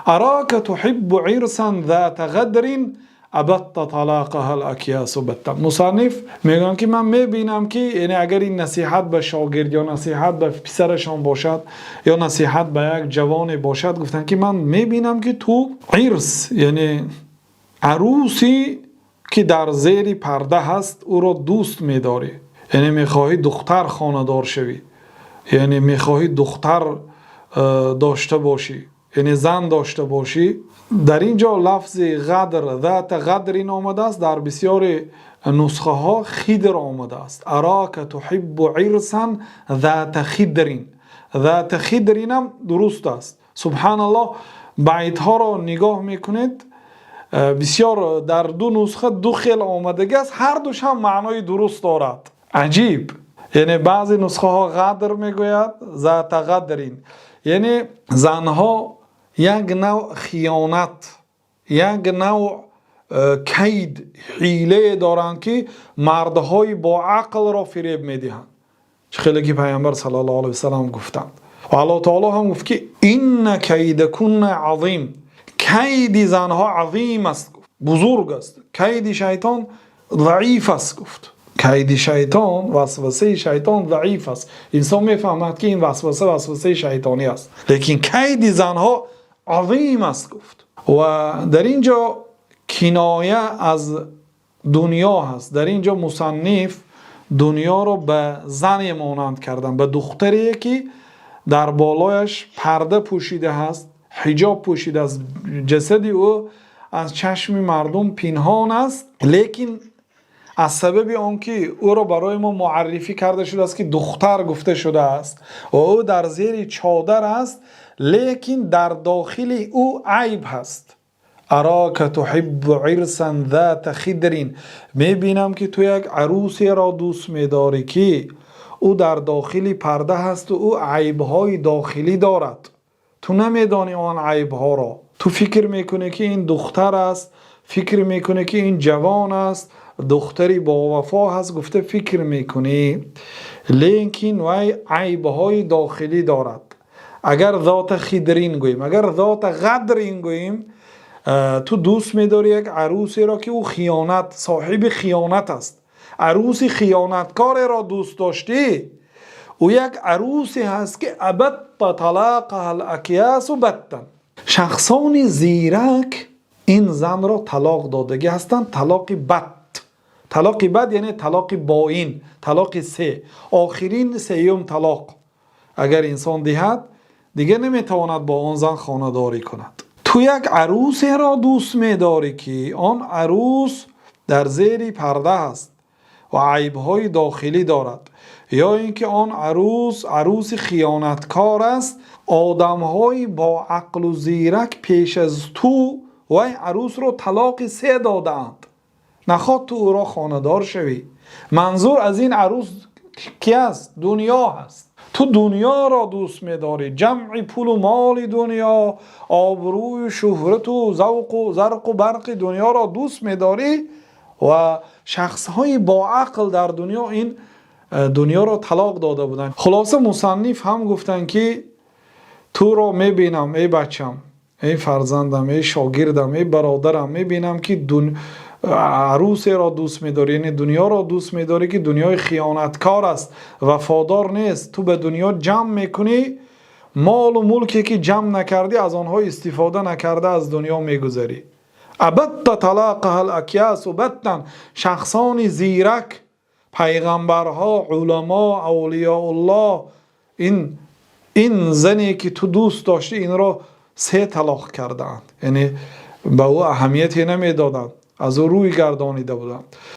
أراك تحب عرسا ذات غدر أبت طلاقها الأكياس بتا. Мусанниф мегӯянд, ки ман мебинам, ки яъне агар ин насиҳат ба шогирд ё насиҳат ба писарашон бошад ё насиҳат ба як ҷавоне бошад, гуфтанд, ки ман мебинам, ки ту ирс, яъне арӯсе ки дар зери парда ҳаст, ӯро дӯст медорӣ, яъне мехоҳӣ духтар хонадор шавӣ, яъне мехоҳӣ духтар дошта бошӣ, яъне зан дошта бошӣ. Дар ин ҷо лафзи ғадр, ذات غدر омадааст, дар бисёре нусхаҳо خدر омадааст. أراك تحب عرسا ذات خدر. ذات خدر ҳам дуруст аст. Субҳоналлоҳ, байтҳоро нигоҳ мекунед, бисёр дар ду нусха ду хел омадагӣ аст, ҳар душ ҳам маънои дуруст дорад. Аҷиб, яъне баъзе нусхаҳо ғадр мегӯяд, ذات غدر, яъне занҳо як навъ хиёнат, як навъ кайд, ҳилае доранд, ки мардҳои бо ақлро фиреб медиҳанд. Чӣ хеле ки Паёмбар саллаллоҳу алайҳи васаллам гуфтанд ва Аллоҳ таоло ҳам гуфт, ки إن كيدكن عظيم, кайди занҳо азим аст, гуфт, бузург аст. Кайди шайтон заиф аст, гуфт. Кайди шайтон, васвасаи шайтон заиф аст, инсон мефаҳмад, ки ин васваса васвасаи шайтонӣ аст, лекин кайди занҳо азим аст, гуфт. Ва дар ин ҷо киноя аз дунё ҳаст. Дар ин ҷо мусанниф дунёро ба зане монанд карданд, ба духтаре, ки дар болояш парда пӯшида ҳаст, ҳиҷоб пӯшидааст, ҷасади ӯ аз чашми мардум пинҳон аст, лекин аз сабаби он ки ӯро барои мо муаррифӣ карда шудааст, ки духтар гуфта шудааст ва ӯ дар зери чодар аст, лекин дар дохили ӯ айб ҳаст. أراك تحب عرسا ذات خدر, мебинам, ки ту як арӯсеро дӯст медорӣ, ки ӯ дар дохили парда ҳасту ӯ айбҳои дохилӣ дорад. Ту намедонӣ он айбҳоро. Ту фикр мекунӣ, ки ин духтар аст, фикр мекунӣ, ки ин ҷавон аст, духтари бовафо ҳаст гуфта фикр мекунӣ, лекин вай айбҳои дохилӣ дорад. Агар ذات خدر гӯем, агар ذات غدر гӯем, ту дӯст медорӣ як арӯсеро, ки ӯ хиёнат, соҳиби хиёнат аст, арӯси хиёнаткореро дӯст доштӣ. Ӯ як арӯсе ҳаст, ки أبت طلاقها الأكياس بتا, шахсони зирак ин занро талоқ додагӣ ҳастанд, талоқи бат. Талоқи бад, яъне талоқи боин, талоқи се, охирин, сеюм талоқ агар инсон диҳад, дигар наметавонад бо он зан хонадорӣ кунад. Ту як арӯсеро дӯст медорӣ, ки он арӯс дар зери парда аст ва айбҳои дохилӣ дорад, ё ин ки он арӯс арӯси хиёнаткор аст. Одамҳои бо ақлу зирак пеш аз ту вай арӯсро талоқи се додаанд. Нахоҳ ту ӯро хонадор шавӣ. Манзур аз ин арӯс ки аст? Дунё ҳаст. Ту дунёро дӯст медорӣ, ҷамъи пулу моли дунё, обрӯю шӯҳрату завқу зарқу барқи дунёро дӯст медорӣ ва шахсҳои боақл дар дунё ин дунёро талоқ дода буданд. Хулоса, мусанниф ҳам гуфтанд, ки туро мебинам, эй бачам, эй фарзандам, эй шогирдам, эй бародарам, мебинам, ки арӯсеро дӯст медорӣ, яъне дунёро дӯст медорӣ, ки дунёи хиёнаткор аст, вафодор нест. Ту ба дунё ҷамъ мекунӣ, молу мулке ки ҷамъ накардӣ, аз онҳо истифода накарда аз дунё мегузарӣ. أبت طلاقها الأكياس بتا, шахсони зирак, пайғамбарҳо, уламо, авлиёуллоҳ ин зане, ки ту дӯст доштӣ, инро се талоқ кардаанд, яъне ба ӯ аҳамияте намедоданд, аз ӯ рӯй гардонида буданд.